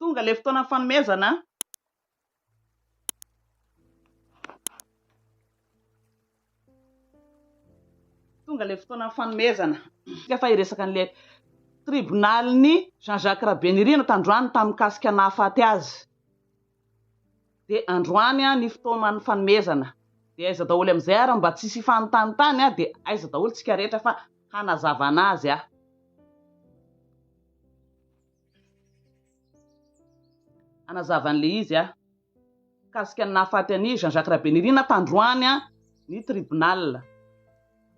Tonga ilay fotoana fanomezana. Tonga ilay fotoana fanomezana. Tsika fa hiresaka an'ilay tribonalin'i Jean Jacques Rabenirina tandroany tamin'ny mikasika nahafaty azy. Dia androany ny fotoanan'ny fanomezana. Dia aiza daholo amin'izay ary mba tsisy hifanontanintany dia aiza daholo tsika rehetra fa hanazavana azy aho. Hanazava an'ilay izy aho. Mikasika ny nahafaty an'i Jean Jacques Rabenirina tandroany ny tribunal.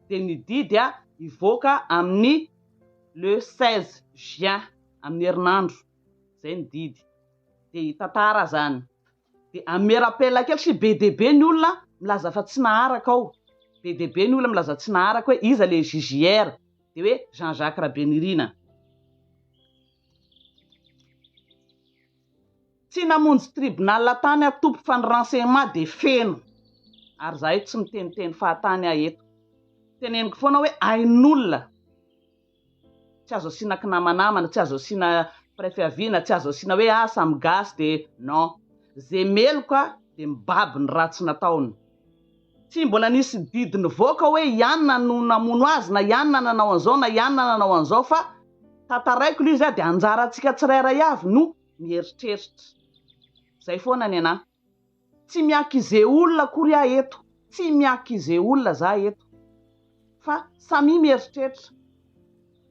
Dia ny didy hivoaka amin'ny le 16 juin amin'ny herinandro. Izay ny didy. Dia hitantara zany. Dia ame rappel kely satria be dia be ny olona milaza fa tsy naharaka ao. Be dia be ny olona milaza tsy naharaka hoe iza le JJR. Dia hoe Jean Jacques Rabenirina. Tsy namonjy tribunal tany aho tompoko fa ny renseignement dia feno. Ary za eto tsy miteniteny fahatany aho eto. Teneniko foana hoe ain'olona. Tsy azo asiana kinamanamana, tsy azo asiana mpiray fiaviana, tsy azo asiana hoe ah samy gasy dia non. Ze meloka dia mibaby ny ratsy nataony. Tsy mbola nisy didy nivoaka hoe i anona no namono azy na i anona nanao an'izao na i anona nanao an'izao fa tantaraiko ilay izy dia anjarantsika tsirairay avy no mieritreritra. Zay foana ny anah. Tsy mi-accuser olona akory aho eto, tsy mi-accuser olona za eto fa samia mieritreritra.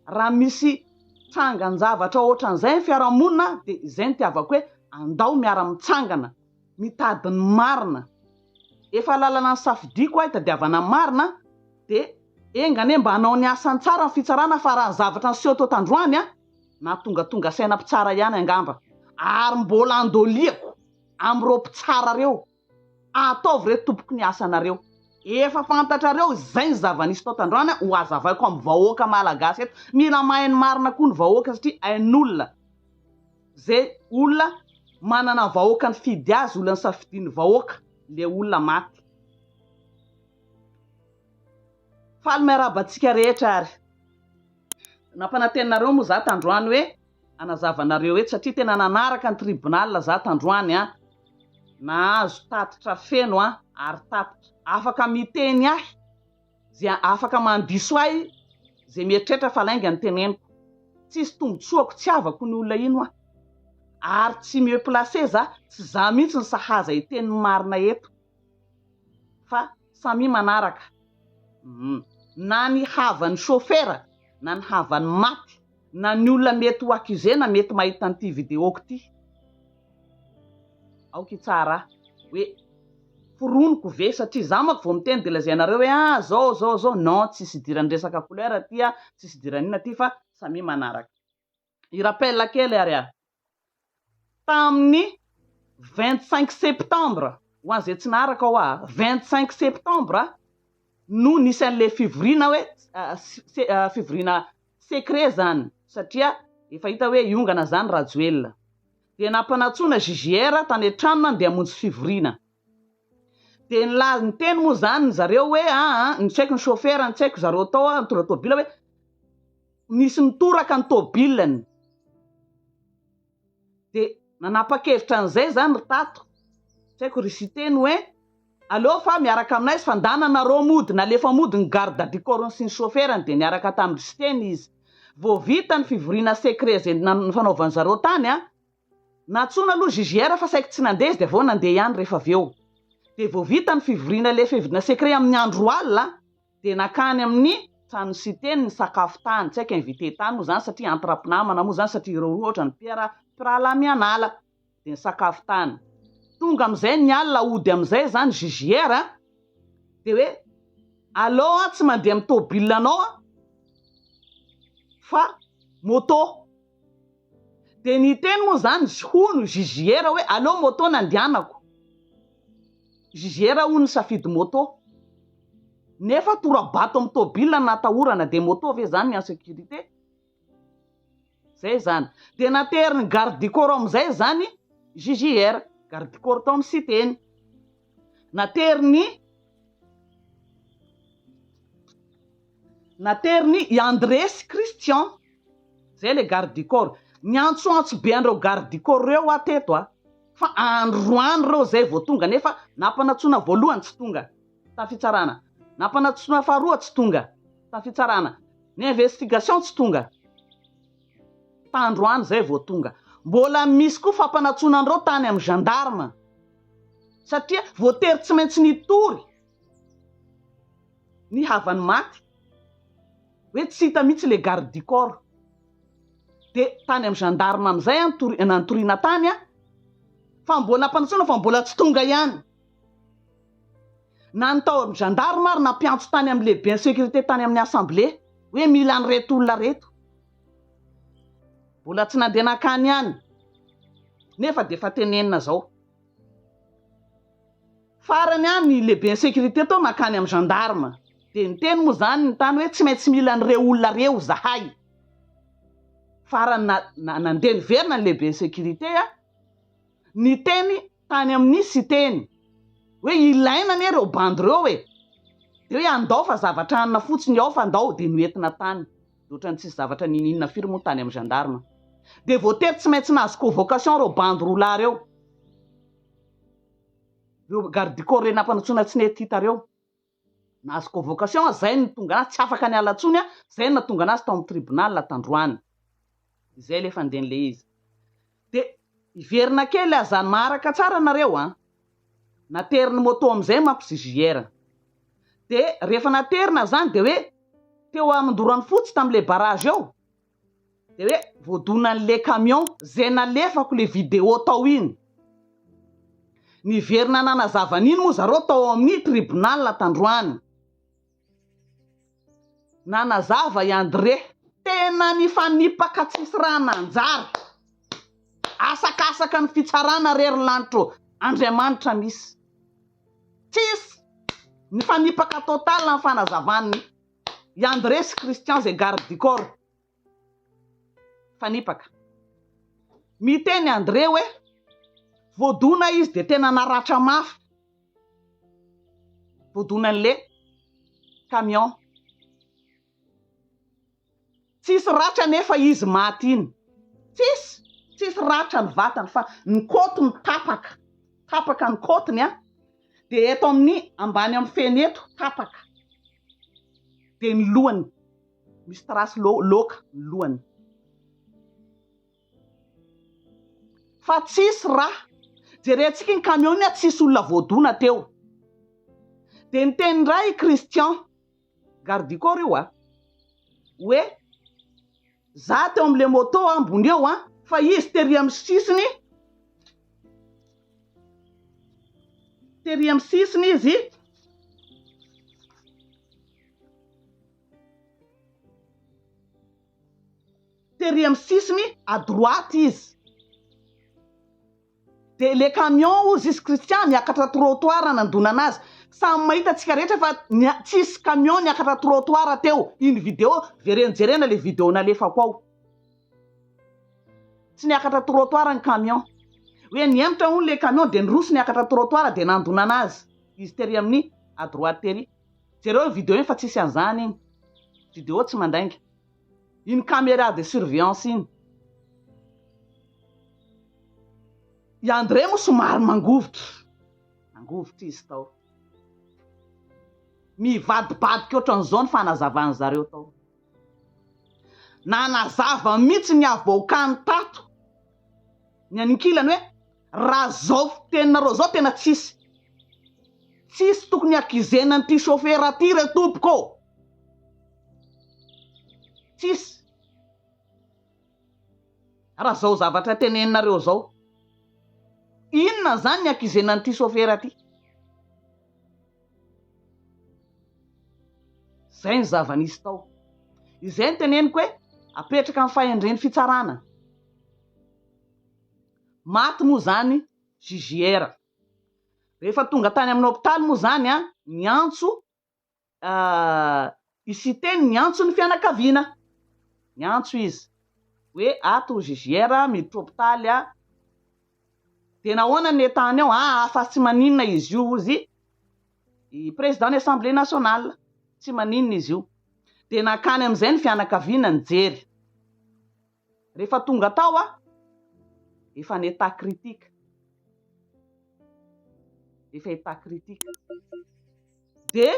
Raha misy trangan-javatra ohatran'izay ny fiarahamonina dia izay no itiavako hoe andao miara-mitsangana mitady ny marina. Efa lalana nisafidiako aho hitadiavana ny marina dia enga anie mba hanao ny asany tsara ny fitsarana fa raha ny zavatra niseho tao tandroany an, nahatongatonga saina mpitsara ihany angamba ary mbola andoliako amin'ireo mpitsara reo, ataovy re tompoko ny asanareo, efa fantatrareo izay ny zava-nisy tao tandroany ho hazavaiko amin'ny vahoaka malagasy eto, mila mahay ny marina koa ny vahoaka satria hain'olona ze olona manana vahoaka nifidy azy, olona nisafidian'ny vahoaka le olona maty. Faly miarahaba antsika rehetra ary nampanantenanareo moa za tandroany hoe hanazava anareo eto satria tena nanaraka ny tribunal za tandroany an, nahazo tatitra feno an, ary tatitra afaka miteny ahy ze afaka mandiso ahy ze mieritreritra fa lainga ny teneniko, tsisy tombotsoako tsy havako ny olona ino aho ary tsy mieux placé za, tsy za mihitsy no sahaza hiteny ny marina eto fa samia manaraka na ny havan'ny chauffeur na ny havan'ny maty na ny olona mety ho accusé na mety mahita an'ity vidéo-ko ity aoka hitsara ahy hoe foroniko ve satria za manko vao miteny dia lazainareo hoe ah zao zao zao non tsisy idiran'ny resaka couleur aty ah tsisy idiran'ny inona aty fa samia manaraka. I rappel kely ary ah. Tamin'ny 25 septembre, ho an'izay tsy naharaka hoa, 25 septembre no nisy an'ilay fivoriana hoe fivoriana secret zany satria efa hita hoe hiongana zany Rajoelina. Dia nampanantsoina JJR tany an-tranony handeha hamonjy fivoriana. Dia nilaza niteny moa zany zareo hoe aa ny tsy haiko ny chauffeur ny tsy haiko zareo tao nitondra tôbila hoe nisy nitoraka ny tôbilany. Dia nanapa-kevitra an'izay zany ry tato, tsy haiko ry Siteny hoe aleo fa miaraka aminay izy fa ndana nareo mody, nalefa mody ny garde du corps-ny sy ny chauffeur-ny dia niaraka tamin-dry Siteny izy. Vao vita ny fivoriana secret izay nifanaovan-dry zareo tany an, nantsoina aloha JJR fa saiky tsy nandeha izy dia avy eo nandeha ihany rehefa avy eo. Dia vao vita ny fivoriana ilay fivoriana secret amin'ny andro alina Dia nankany amin'ny tranon'i Siteny nisakafo tany, tsy haiko invité tany moa izany satria entre mpinamana moa izany satria ireo roa ohatran'ny mpiara mpirahalahy mianala, dia nisakafo tany. Tonga amin'izay ny alina hody amin'izay izany JJR a, dia hoe aleo aho tsy mandeha amin'ny tôbile-nao aho fa moto. Dia niteny moa izany hono JJR hoe aleo moto nandehanako. JJR hono nisafidy moto. Nefa tora-bato amin'ny tôbila no natahorana dia moto ve izany ny en sécurité? Zay izany. Dia naterin'ny garde du corps amin'izay izany JJR, garde du corps tao amin'ny Siteny. Nateriny Nateriny i André sy Christian. Zay le garde du corps. Niantsoantso be an'ireo garde du corps ireo aho teto a! Fa androany ireo izay vao tonga nefa nampanantsoina voalohany tsy tonga tamin'ny fitsarana, nampanantsoina faharoa tsy tonga tamin'ny fitsarana, ny investigation tsy tonga. Tandroany izay vao tonga. Mbola misy koa fampanantsoina an'ireo tany amin'ny gendarme satria voatery tsy maintsy nitory ny havan'ny maty hoe tsy hita mihitsy le garde du corps. Dia tany amin'ny gendarme amin'izay an, nitoriana tany an, fa mbola nampanantsoina fa mbola tsy tonga ihany. Na ny tao amin'ny gendarme ary nampiantso tany amin'ny lehiben'ny sécurité tany amin'ny assemblée hoe mila an'ireto olona ireto. Mbola tsy nandeha nankany ihany nefa dia efa tenenina izao. Farany an, ny lehiben'ny sécurité tao nankany amin'ny gendarme dia niteny moa izany ny tany hoe tsy maintsy mila an'ireo olona ireo izahay. Farany na nandeha niverina ny lehiben'ny sécurité an, niteny tany amin'ny Siteny hoe ilaina anie ireo bandy ireo e! Dia hoe andao fa zavatra hanina fotsiny ao fa andao dia noentina tany. Dia ohatran'ny tsisy zavatra niniana firy moa tany amin'ny gendarme. Dia voatery tsy maintsy nahazo convocation ireo bandy roa lahy ireo. Ireo garde du corps ireny nampanantsoina tsy nety hita ireo. Nahazo convocation aho, izay no tonga anazy, tsy afaka niala intsony aho, izay no nahatonga anazy tao amin'ny tribunal tandroany. Izay ilay fandehan'ilay izy. Dia hiverina kely aho izany, maharaka tsara nareo an! Naterin'ny moto amin'izay manko JJR. Dia rehefa naterina izany dia hoe teo Amindoranofotsy tamin'ilay barrage eo, Dia hoe voadonan'le camion zay nalefako le vidéo tao iny. Niverina nanazava an'iny moa zareo tao amin'ny tribunal tandroany. Nanazava i André. Tena nifanipaka tsisy raha nanjary. Asakasaka ny fitsarana re ry lanitra ô. Andriamanitra misy. Tsisy. Nifanipaka total ny fanazavan'ny. I André sy Christian izay garde du corps. Mifanipaka. Miteny André hoe voadona izy dia tena naratra mafy. Voadonan'le camion. Tsisy ratra anefa izy maty iny. Tsisy, tsisy ratra ny vatany fa ny kôtiny tapaka. Tapaka ny kôtiny an. Dia eto amin'ny ambany amin'ny feny eto tapaka. Dia ny lohany misy trace loaka ny lohany. Fa tsisy ra. Jerentsika iny camion iny tsisy olona voadona teo. Dia niteny indray i Christian. Garde du corps io a! Hoe za teo amle moto ambony eo an, fa izy tery am sisiny, tery am sisiny izy, tery am sisiny à droite izy. Dia le camion ozy izy Christian niakatra trottoir nandona anazy. Samy mahita tsika rehetra fa tsisy camion niakatra trottoir teo. Iny video vereno jerena le video nalefako ao. Tsy niakatra trottoir ny camion. Hoe nihemotra hono le camion dia niroso niakatra trottoir dia nandona anazy. Izy tery amin'ny à droite tery. Jereo iny video iny fa tsisy an'izany iny. Video tsy mandainga. Iny camera de surveillance iny. I André moa somary mangovitra. Nangovitra izy tao. Mivadibadika ohatran'izao ny fanazavan'ny zareo tao. Nanazava mihitsy ny avocat-ny tato. Ny any ankilany hoe raha zao fiteninareo zao tena tsisy tsisy tokony accusena an'ity chauffeur ty re tompoko ô! Tsisy. Raha zao zavatra teneninareo zao. Inona zany ny accusena an'ity chauffeur ty? Zay ny zava-nisy tao. Izay no teneniko hoe apetraka amin'ny fahendren'ny fitsarana. Maty moa zany JJR. Rehefa tonga tany amin'ny hopitaly moa zany an, niantso i Siteny niantso ny fianakaviana. Niantso izy hoe ato JJR miditra hopitaly a. Dia nahoana ny état-ny ao? Aa fa tsy maninona izy io hozy i président ny assemblée nationale. Tsy maninona izy io. Dia nankany amin'izay ny fianakaviana nijery. Rehefa tonga tao aho, efa en état critique. Efa état critique. Dia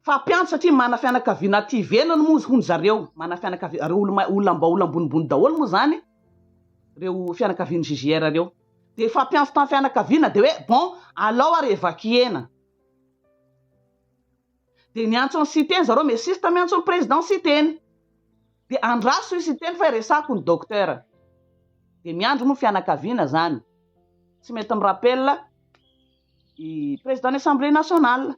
fampiantso satria mana fianakaviana aty ivelany moa hono zareo, mana fianakaviana, reo olona olona mba olona ambonimbony daholo moa zany reo fianakavian'ny GJR reo. Dia fampiantso tamin'ny fianakaviana dia hoe bon alao ary évacuer-na. Dia niantso an'i Siteny zareo, mesista miantso ny président Siteny. Dia andraso i Siteny fa resako ny docteur. Dia miandry moa fianakaviana zany. Tsy mety mi-rappel i président ny assemblée nationale.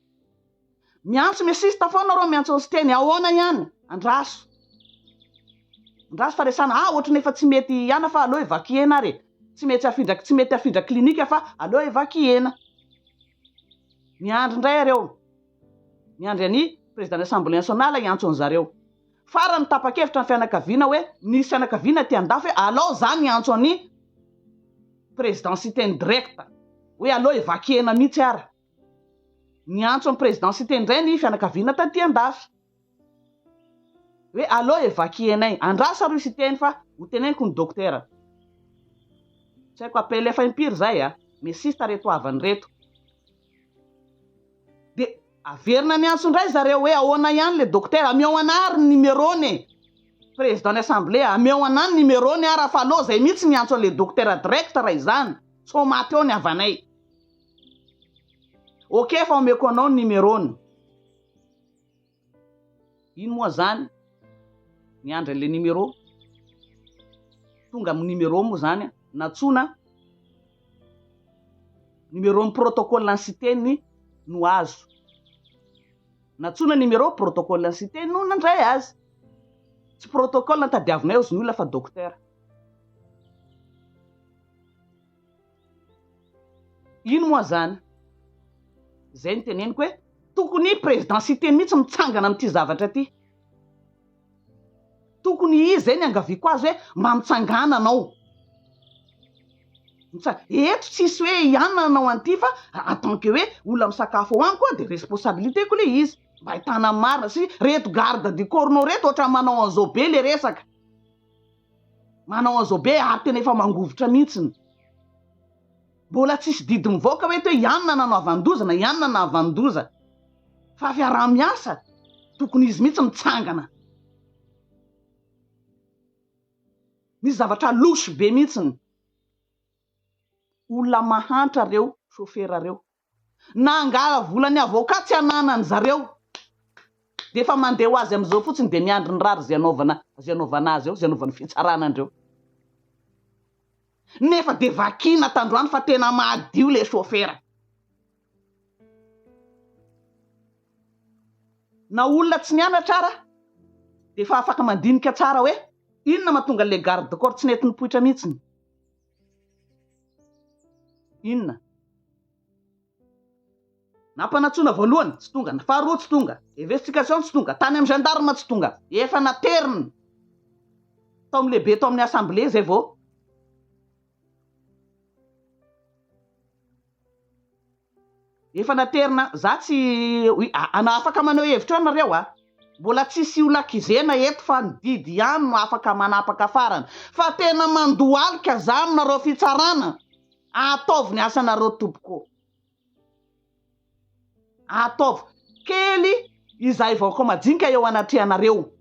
Miantso mesista foana reo miantso an'i Siteny, ahoana ihany? Andraso. Andraso fa resana, ah ohatran'ny efa tsy mety ihana fa aleo évacuer-na ary e. Tsy mety afindra, tsy mety afindra clinique fa aleo évacuer-na. Miandry indray areo. Miandry an'i président ny assemblée nationale hiantso an'zareo. Farany tapa-kevitra ny fianakaviana hoe nisy fianakaviana aty andafy hoe alao za miantso an'i président Siteny direct. Hoe aleo évacuer-na mihitsy ara. Niantso an'i président Siteny indray ny fianakaviana taty andafy. Hoe aleo évacuer-nay. Andraso aloha i Siteny fa ho teneniko ny dokotera. Tsy haiko appel efa impiry zay a. Mesista reto havany reto. Dia averina miantso indray zareo hoe ahoana ihany le dokotera, ameo anah ary ny numéro-ny e. Président ny assemblée, ameo anah ny numéro-ny ara fa aleo zay mihitsy miantso an'le dokotera direct raha izany, sao maty eo ny havanay. Ok fa omeko anao ny numéro-ny. Ino moa zany? Miandry an'le numéro. Tonga amin'ny numéro moa zany, nantsoina numéro ny protocole ny Siteny no azo. Nantsoina numéro protocole ny Siteny no nandray azy. Tsy protocole no tadiavinay hozy ny olona fa docteur. Ino moa zany? Zay no teneniko hoe tokony président Siteny mihitsy mitsangana amin'ity zavatra ity. Tokony izy zay ny angaviako azy hoe mba mitsangana anao. Mitsa- eto tsisy hoe i anona nanao an'ity fa en tant que hoe olona misakafo ao amiko aho de responsabilité-ko le izy. Mba ahitana ny marina satria reto garde du corps-nao reto ohatran'ny manao an'izao be le resaka. Manao an'izao be ary tena efa mangovitra mihitsiny. Mbola tsisy didy mivoaka hoe eto hoe i anona nanaovan-doza na i anona nahavan-doza. Fa fiaraha-miasa, tokony izy mihitsy mitsangana. Misy zavatra louche be mihitsiny. Olona mahantra reo chauffeur reo. Nangala volan'ny avocat tsy ananany zareo. Dia efa mandeha ho azy amin'izao fotsiny dia miandry ny rary izay anaovana izay anaovana azy eo, izay anaovany fitsarana andreo. Nefa dia vakiana tandroany fa tena madio le chauffeur. Na olona tsy nianatra ara dia efa afaka mandinika tsara hoe inona mahatonga an'ilay garde corps tsy nety nipoitra mihitsiny. Inona? Nampanantsoina voalohany, tsy tonga. Ny faharoa tsy tonga. Investigation tsy tonga. Tany amin'ny gendarme tsy tonga. Efa naterina tao amin'ny lehibe tao amin'ny assemblée izay vao. Efa naterina, za tsy, ana afaka maneho hevitra eo nareo a! Mbola tsisy olona accusena eto fa ny didy ihany no afaka manapaka farany. Fa tena mandohalika za aminareo fitsarana, ataovy ny asanareo tompoko. Ataovy kely izahay vahoaka majinika eo anatrehanareo.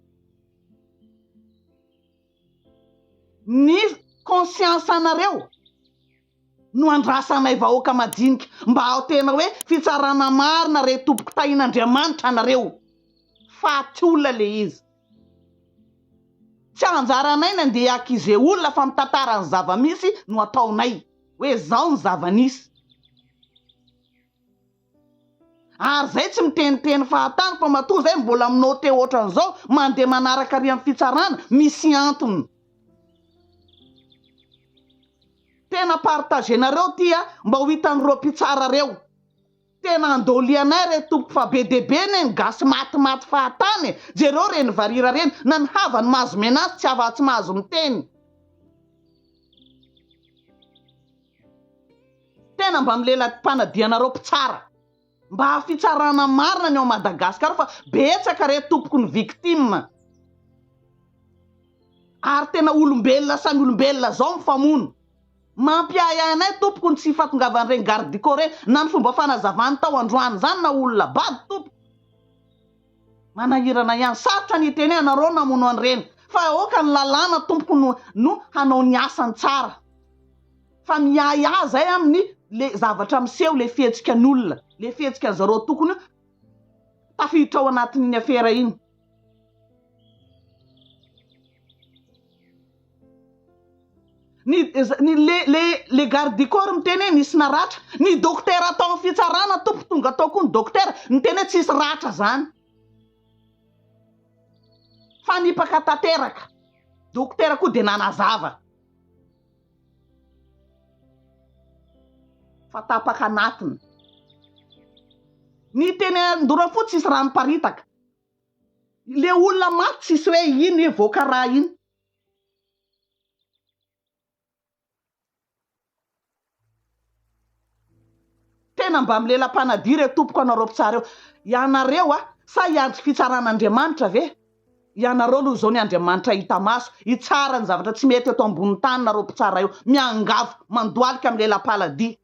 Ny conscience anareo no andrasanay vahoaka majinika mba ao tena hoe fitsarana marina re tompoko tahin'Andriamanitra anareo faty olona le izy tsy anjaranay ny andeha hi-accuser olona fa mitantara ny zava-misy no ataonay hoe zao ny zava-nisy ary zay tsy miteniteny fahatany fa matoa zay mbola mi-noter ohatran'izao mandeha manaraka ary amin'ny fitsarana misy antony. Tena partager-nareo ty a, mba ho hitan'ireo mpitsara reo. Tena andolianay re tompoko fa be dia be anie ny gasy matimaty fahatany e, jereo reny varira reny, na ny havany mahazo menace tsy afa tsy mahazo miteny. Tena mba milela-panadianareo mpitsara. Mba fitsarana marina ny ao Madagascar fa betsaka re tompoko ny victime. Ary tena olombelona samy olombelona zao mifamono. Mampiahiahy anay tompoko ny tsy fahatongavan'ireny garde du corps ireny na ny fomba fanazavany tao androany izany na olona bado tompoko. Manahirana ihany. Sarotra ny hiteny hoe anareo namono an'ireny. Fa aoka ny lalàna tompoko no no hanao ny asany tsara. Fa miahiahy zay amin'ny le zavatra miseho le fihetsika ny olona. Le fihetsika ny zareo tokony tafiditra ao anatin'iny afera iny. Ny ny le le le garde du corps miteny hoe nisy naratra, ny dokotera tao amin'ny fitsarana tompoko tonga tao koa ny dokotera niteny hoe tsisy ratra zany. Fanipaka tanteraka. Dokotera koa dia nanazava. Fa tapaka anatiny. Ny teny Andorafotsy tsisy rano miparitaka. Le olona maty tsisy hoe iny hoe voaka ra iny. Tena mba milela-panadia re tompoko anareo mpitsara eo. Ianareo a, sa hiandry fitsaran'Andriamanitra ve? Ianareo aloha izao ny Andriamanitra hita maso, hitsara ny zavatra tsy mety eto ambonin'ny tany nareo mpitsara eo. Miangavy, mandohalika milela-paladia.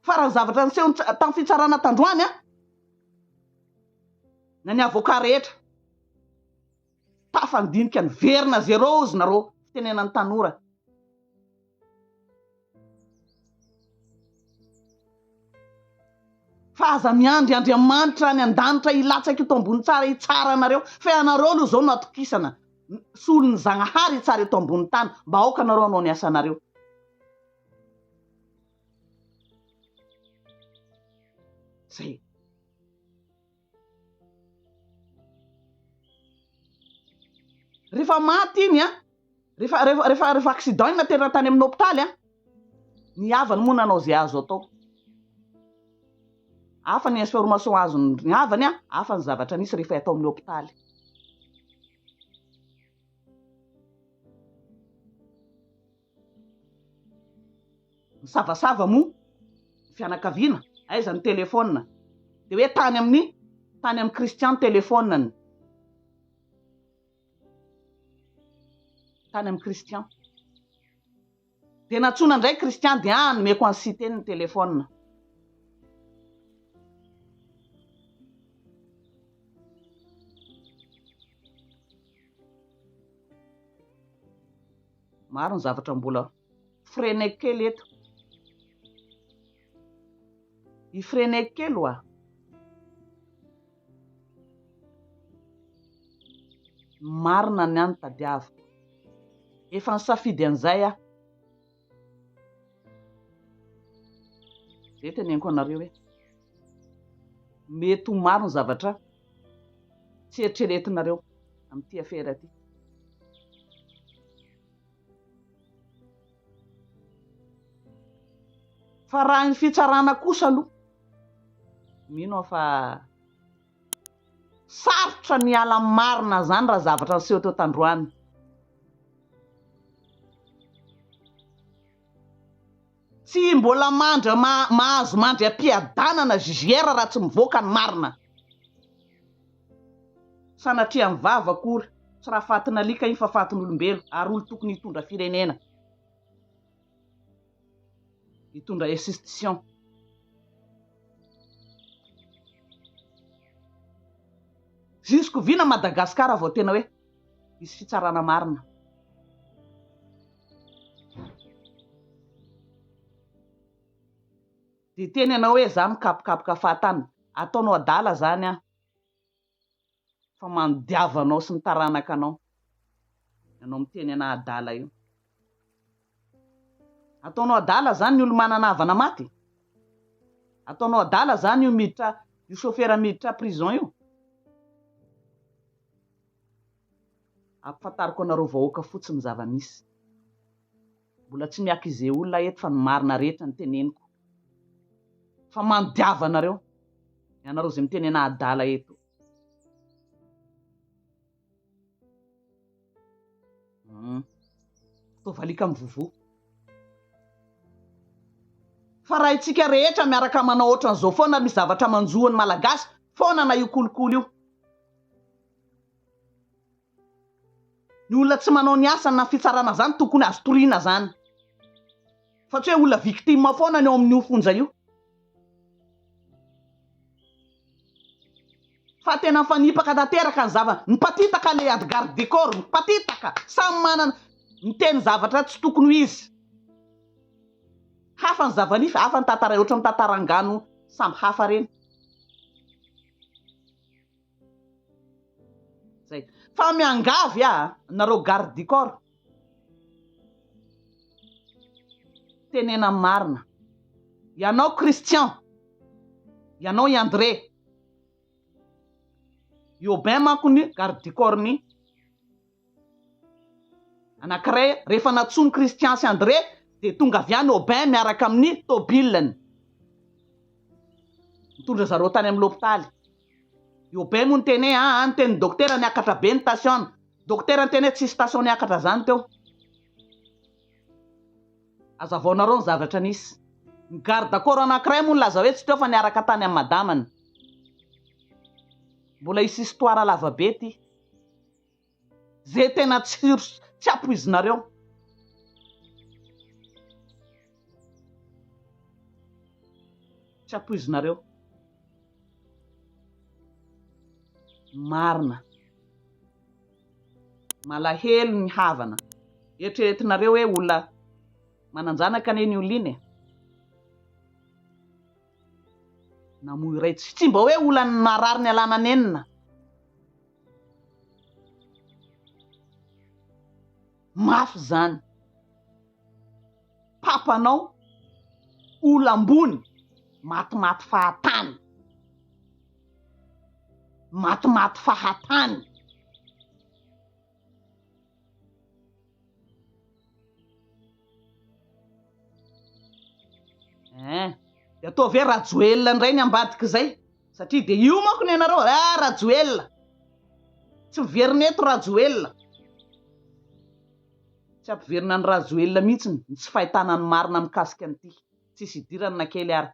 Fa raha ny zavatra niseho tamin'ny fitsarana tandroany an, na ny avocat rehetra tafandinika niverina zéro ozy nareo fitenenan'ny tanora. Fa aza miandry Andriamanitra any an-danitra hilatsaka eto ambony tsara hitsara anareo fa ianareo aloha izao no atokisana solon'ny Zagnahary hitsara eto ambony tany mba aoka nareo hanao ny asanareo. Zay. Rehefa maty iny an, rehefa rehefa rehefa rehefa accident iny naterina tany amin'ny hopitaly an, ny havany moa nanao izay azo atao. Hafa ny information azon'ny havany an, hafa ny zavatra nisy rehefa atao amin'ny hopitaly. Nisavasava moa ny fianakaviana, aiza ny telephone? Dia hoe tany amin'ny tany amin'i Christian ny telephone-ny. Tany amin'i Christian. Dia nantsoina indray Christian dia ah nomeko an'i Siteny ny telephone. Maro ny zavatra mbola freiner kely eto. I freiner kely oa. Ny marina ny ahy no tadiaviko. Efa nisafidy an'izay aho. Zay teneniko anareo hoe mety ho maro ny zavatra tsy eritreretinareo amin'ity afera ity. Fa raha ny fitsarana kosa aloha, mino aho fa sarotra ny hiala amin'ny marina izany raha zavatra niseho teo tandroany. Tsy mbola mandry mahazo mandry am-piadanana JJR raha tsy mivoaka ny marina. Sanatria ny vava akory, tsy raha fatin'alika iny fa fatin'olombelo ary olo tokony hitondra firenena, hitondra institution. Jusqu'où vina Madagascar vao tena hoe hisy fitsarana marina. Dia hiteny ianao hoe za mikapokapoka fahatany. Ataonao adala zany aho. Fa manodiava anao sy ny taranaka anao. Ianao miteny anah adala io. Ataonao adala zany ny olo manana havana maty? Ataonao adala zany io miditra io chauffeur miditra prison io? Ampifantariko anareo vahoaka fotsiny ny zava-misy. Mbola tsy mi-accuser olona aho eto fa ny marina rehetra no teneniko. Fa manodiava anareo, ianareo izay miteny anah adala eto. Hum. Toa valika mivovo. Fa raha itsika rehetra miaraka manao ohatran'izao foana misy zavatra manjo an'ny Malagasy foana na io kolikoly io. Ny olona tsy manao ny asany na ny fitsarana zany tokony azo toriana zany. Fa tsy hoe olona victime foana ny ao amin'io fonja io. Fa tena mifanipaka tanteraka ny zava, mipatitaka le ady garde du corps, mipatitaka, samy manana, miteny zavatra tsy tokony ho izy. Hafa ny zava-nisy, hafa ny tantara, ohatran'ny mitantara angano samby hafa reny. Zay. Fa miangavy ah, nareo garde du corps. Tenena marina. Ianao Christian, ianao i André. I Aubin manko ny garde du corps ny anankiray rehefa nantsoin'i Christian sy André dia tonga avy any Aubin miaraka amin'ny tobilany. Nitondra zareo tany amin'ny lopitaly. I Aubin moa niteny hoe aa niteny ny dokotera niakatra be ny tension-ny. Dokotera niteny hoe tsisy tension niakatra zany teo. Azavaonareo ny zavatra nisy. Ny garde corps anankiray moa nilaza hoe tsy teo fa niaraka tany amin'ny madamany. Mbola hisy histoire lava be ty. Ze tena tsy tsy ampoizinareo. Tsy ampoizinareo. Marina. Malahelo ny havana. Eritreretinareo hoe olona manan-janaka anie ny olona iny e. Namoy ray tsy tsy mba hoe olona marary nialana nenina. Mafy zany. Papanao olo ambony matimaty fahatany. Matimaty fahatany. Eh, dia ataovy hoe Rajoelina indray ny ambadik'izay, satria dia io manko ny anareo, ah Rajoelina, tsy miverina eto Rajoelina. Tsy hampiverina an'i Rajoelina mihitsy ny tsy fahitana ny marina mikasika an'ity, tsisy idirany na kely ary.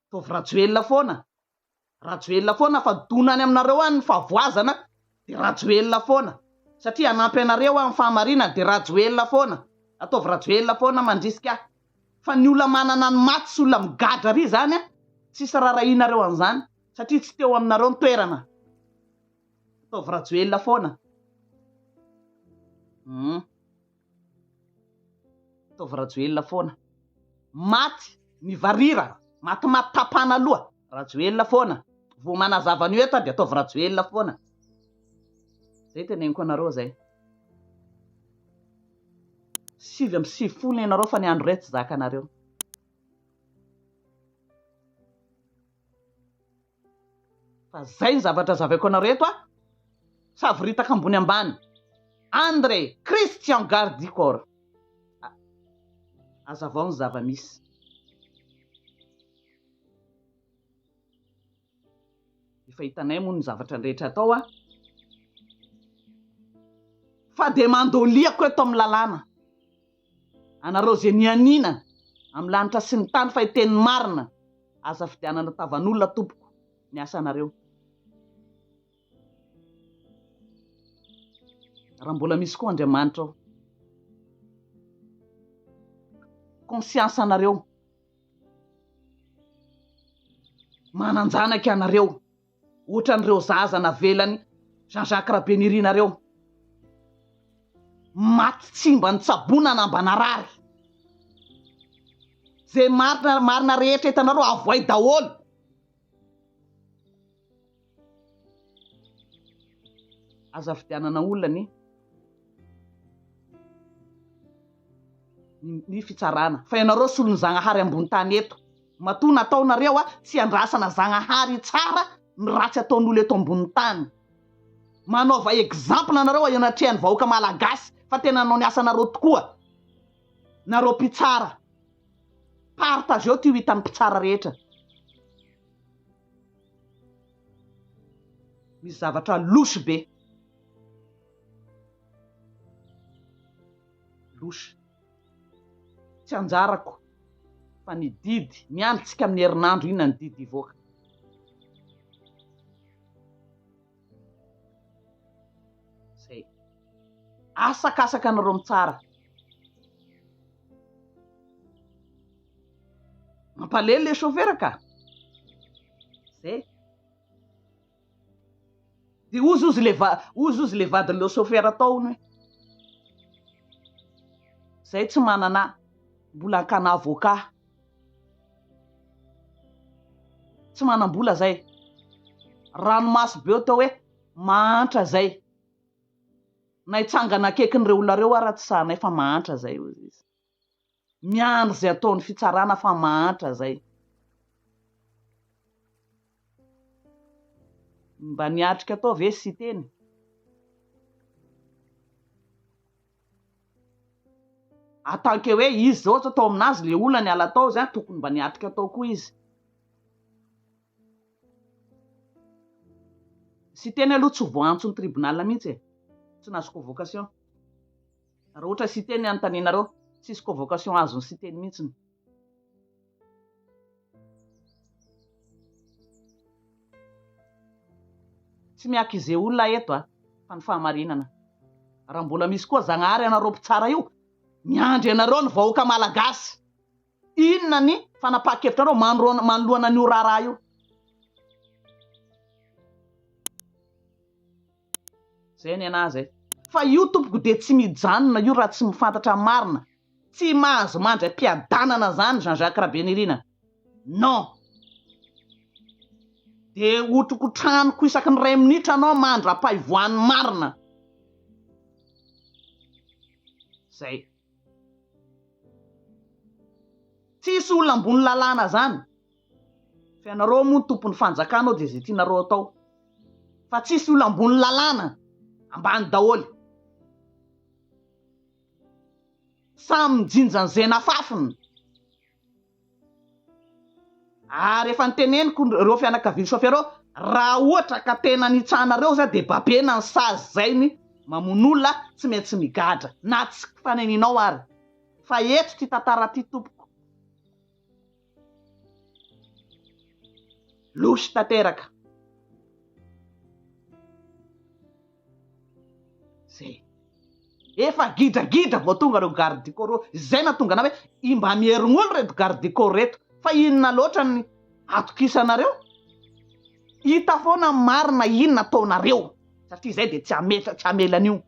Ataovy Rajoelina foana, Rajoelina foana fa dona any aminareo any ny fahavoazana dia Rajoelina foana, satria hanampy anareo aho amin'ny fahamarinana dia Rajoelina foana, ataovy Rajoelina foana mandrisika ahy, fa ny olona manana ny maty sy olona migadra ary izany an, tsisy rarahianareo an'izany satria tsy teo aminareo ny toerana, ataovy Rajoelina foana. Hum. Ataovy Rajoelina foana. Maty mivarira, matimaty tapana aloha, Rajoelina foana. Vao manazava an'io eto aho dia ataovy Rajoelina foana. Zay teneniko anareo zay. 99 ianareo fa ny andro iray tsy zakanareo. Fa zay ny zavatra azavaiko anareo eto a! Savoritaka ambony ambany. André Christian Gardicor. Azavao ny zava-misy. Efa hitanay moa ny zavatra rehetra atao a! Fa dia mandoliako eto amin'ny lalàna. Anareo izay nianiana amin'ny lanitra sy ny tany fa hiteny ny marina, aza fidianana tavan'olona tompoko ny asanareo. Raha mbola misy koa Andriamanitra ao. Conscience anareo. Manan-janaka ianareo. Ohatran'ireo zaza navelan'i Jean Jacques Rabenirina reo. Maty tsy mba nitsaboana na mba narary. Ze marina marina rehetra hitanareo avoay daholo. Aza fidianana olona ny ny fitsarana fa ianareo solon'ny Zagnahary ambony tany eto. Matoa nataonareo a tsy andrasana Zagnahary hitsara ny ratsy ataon'olo eto ambony tany. Manaova exemple nareo eo anatrehan'ny vahoaka malagasy fa tena nanao ny asanareo tokoa nareo mpitsara. Partageo ty ho hitan'ny mpitsara rehetra. Misy zavatra louche be. Louche. Tsy anjarako fa ny didy, miandry tsika amin'ny herinandro inona ny didy hivoaka. Asakasaka anareo mitsara. Mampalelo le chauffeur ka. Zay. De ozy ozy le va ozy ozy le vadin'le chauffeur tao hono hoe. Zay tsy manana mbola hakana avocat. Tsy manam-bola zay. Ranomaso be eo tao hoe mahantra zay. Na hitsangana akaikin'ireo olona ireo ara tsy sahanay fa mahantra zay hozy izy. Miandry izay ataon'ny fitsarana fa mahantra zay. Mba niatrika tao ve Siteny? En tant que hoe izy zao ohatra tao aminazy le olona niala tao zay tokony mba niatrika tao koa izy. Siteny aloha tsy voaantson'ny tribunal mihitsy e. Tsy nahazo convocation. Raha ohatra Siteny anontanianareo, tsisy convocation azon'i Siteny mihitsy. Tsy mi-accuser olona aho eto a, fa ny fahamarinana. Raha mbola misy koa Zagnahary anareo mpitsara io, miandry anareo ny vahoaka Malagasy. Inona ny fanapahan-kevitrareo manoloana an'io raharaha io? Zay ny anah zay. Fa io tompoko dia tsy mijanona io raha tsy mifantatra marina. Tsy mahazo mandry am-piadanana zany Jean Jacques Rabenirina. Non. Dia hotrokotraniko isaky ny iray minitra anao mandra-paivoan'ny marina. Zay. Tsisy olona ambony lalàna zany. Fa ianareo moa no tompon'ny fanjakana ao dia izay tianareo atao. Fa tsisy olona ambony lalàna, ambany daholo. Samy mijinja an'izay nafafiny. Ary efa noteneniko ireo fianakavian'ny chauffeur ireo, raha ohatra ka tena nitsahanareo za dia babena ny sazy izay ny mamono olona tsy maintsy migadra na tsy fanenianao ary. Fa eto ity tantara ity tompoko. Louche tanteraka. Zay. Efa gidragidra vao tonga ireo garde du corps ireo. Izay nahatonga anah hoe i mba mierign'olo ireto garde du corps ireto. Fa inona loatra ny atokisanareo? Hita foana ny marina inona ataonareo. Satria izay dia tsy hametra tsy hamela an'io.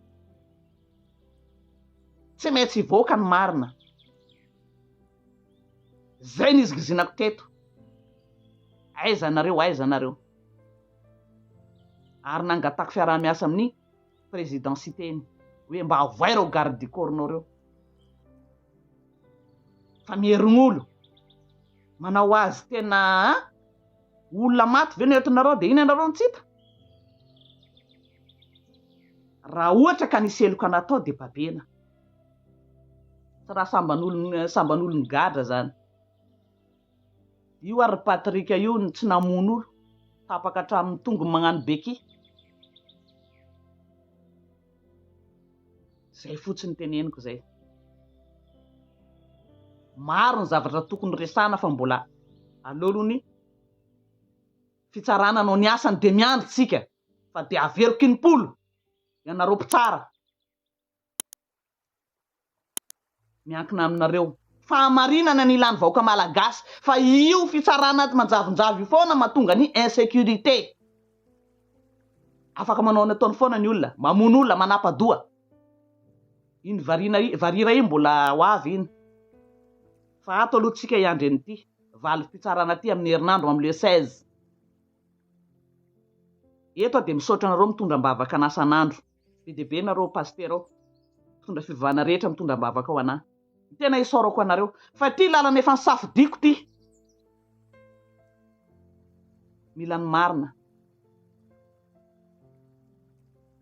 Tsy maintsy hivoaka ny marina. Zay nizigizinako teto. Aiza nareo aiza nareo. Ary nangatako fiaraha-miasa amin'ny président Siteny hoe mba avoay reo garde du corps nao reo. Fa mierign'olo. Manao azy tena an! Olona maty ve no entinareo dia iny ianareo no tsy hita? Raha ohatra ka nisy heloka natao dia babena. Tsy raha samban'olon samban'olon gadra zany. Io ary ry Patrick io no tsy namono olo, tapaka hatramin'ny tongony magnano beky. Zay fotsiny teneniko zay. Maro ny zavatra tokony resahana fa mbola aleo aloha ny fitsarana hanao ny asany dia miandry tsika fa dia averiko impolo ianareo mpitsara. Miankina aminareo. Fahamarinana ny ilany vahoaka malagasy fa io fitsarana manjavonjavo io foana mahatonga ny insécurité. Afaka manao ny ataony foana ny olona, mamono olona, manapa-doha. Iny varina varira iny mbola ho avy iny. Fa ato aloha tsika hiandry an'ity valim-pitsarana ity amin'ny herinandro amin'ny le 16. Eto aho dia misaotra anareo mitondra am-bavaka anah san'andro. Be dia be nareo pasitera ao, mpitondra fivavahana rehetra mitondra am-bavaka ho anah. Ny tena isaorako anareo. Fa ity lalana efa nisafidiako ity. Mila ny marina.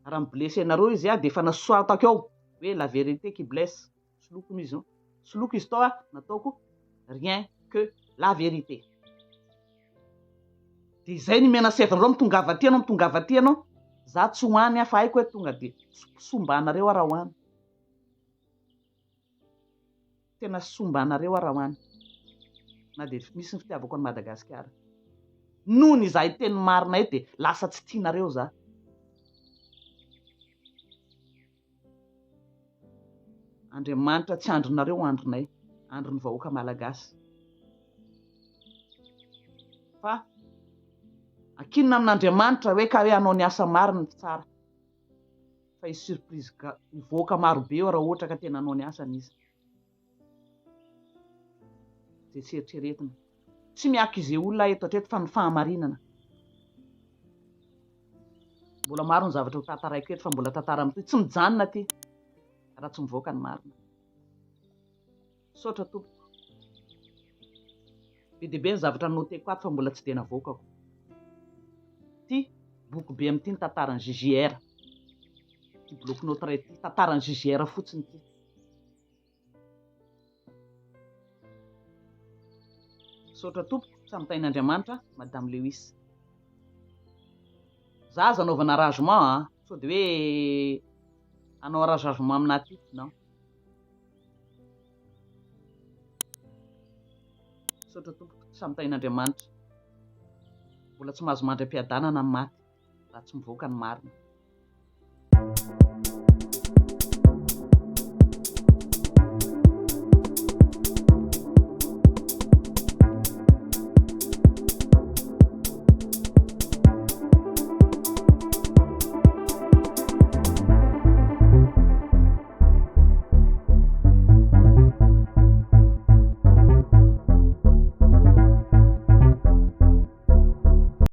Raha mi-blesser anareo izy dia efa nasoratako ao hoe la vérité qui blesse. Soloiko izy io. Soloiko izy tao nataoko rien que la vérité. Dia izay ny menacer anareo mitongava aty ianao mitongava aty ianao. Za tsy ho any aho fa haiko hoe tonga dia sombanareo aho raha ho any. Tena sombanareo aho raha ho any. Na dia misy ny fitiavako an'i Madagasikara. Nony izahay teny marina eto dia lasa tsy tianareo za. Andriamanitra tsy andrinareo andrinay, andrin'ny vahoaka Malagasy. Fa ankinina amin'Andriamanitra hoe ka hoe hanao ny asa marina ny mpitsara. Fa hisy surprise hivoaka marobe eo raha ohatra ka tena hanao ny asany izy. Izay tsy eritreretina. Tsy mi-accuser olona aho eto hatreto fa ny fahamarinana. Mbola maro ny zavatra ho tantaraiko eto fa mbola tantara mitohy. Tsy mijanona aty raha tsy mivoaka ny marina. Misaotra tompoko. Be dia be ny zavatra noteko ato fa mbola tsy dia navoakako. Ity boky be amin'ity ny tantaran'ny JJR. Ity bloc note iray ity, tantaran'ny JJR fotsiny ity. Misaotra tompoko, samy tahin'Andriamanitra, Madame Lewis. Za aza anaovana arrangement a, sao dia hoe hanao arrangement aminà aty, non. Misaotra tompoko, samy tahin'Andriamanitra. Mbola tsy mahazo mandry am-piadanana ny maty raha tsy mivoaka ny marina.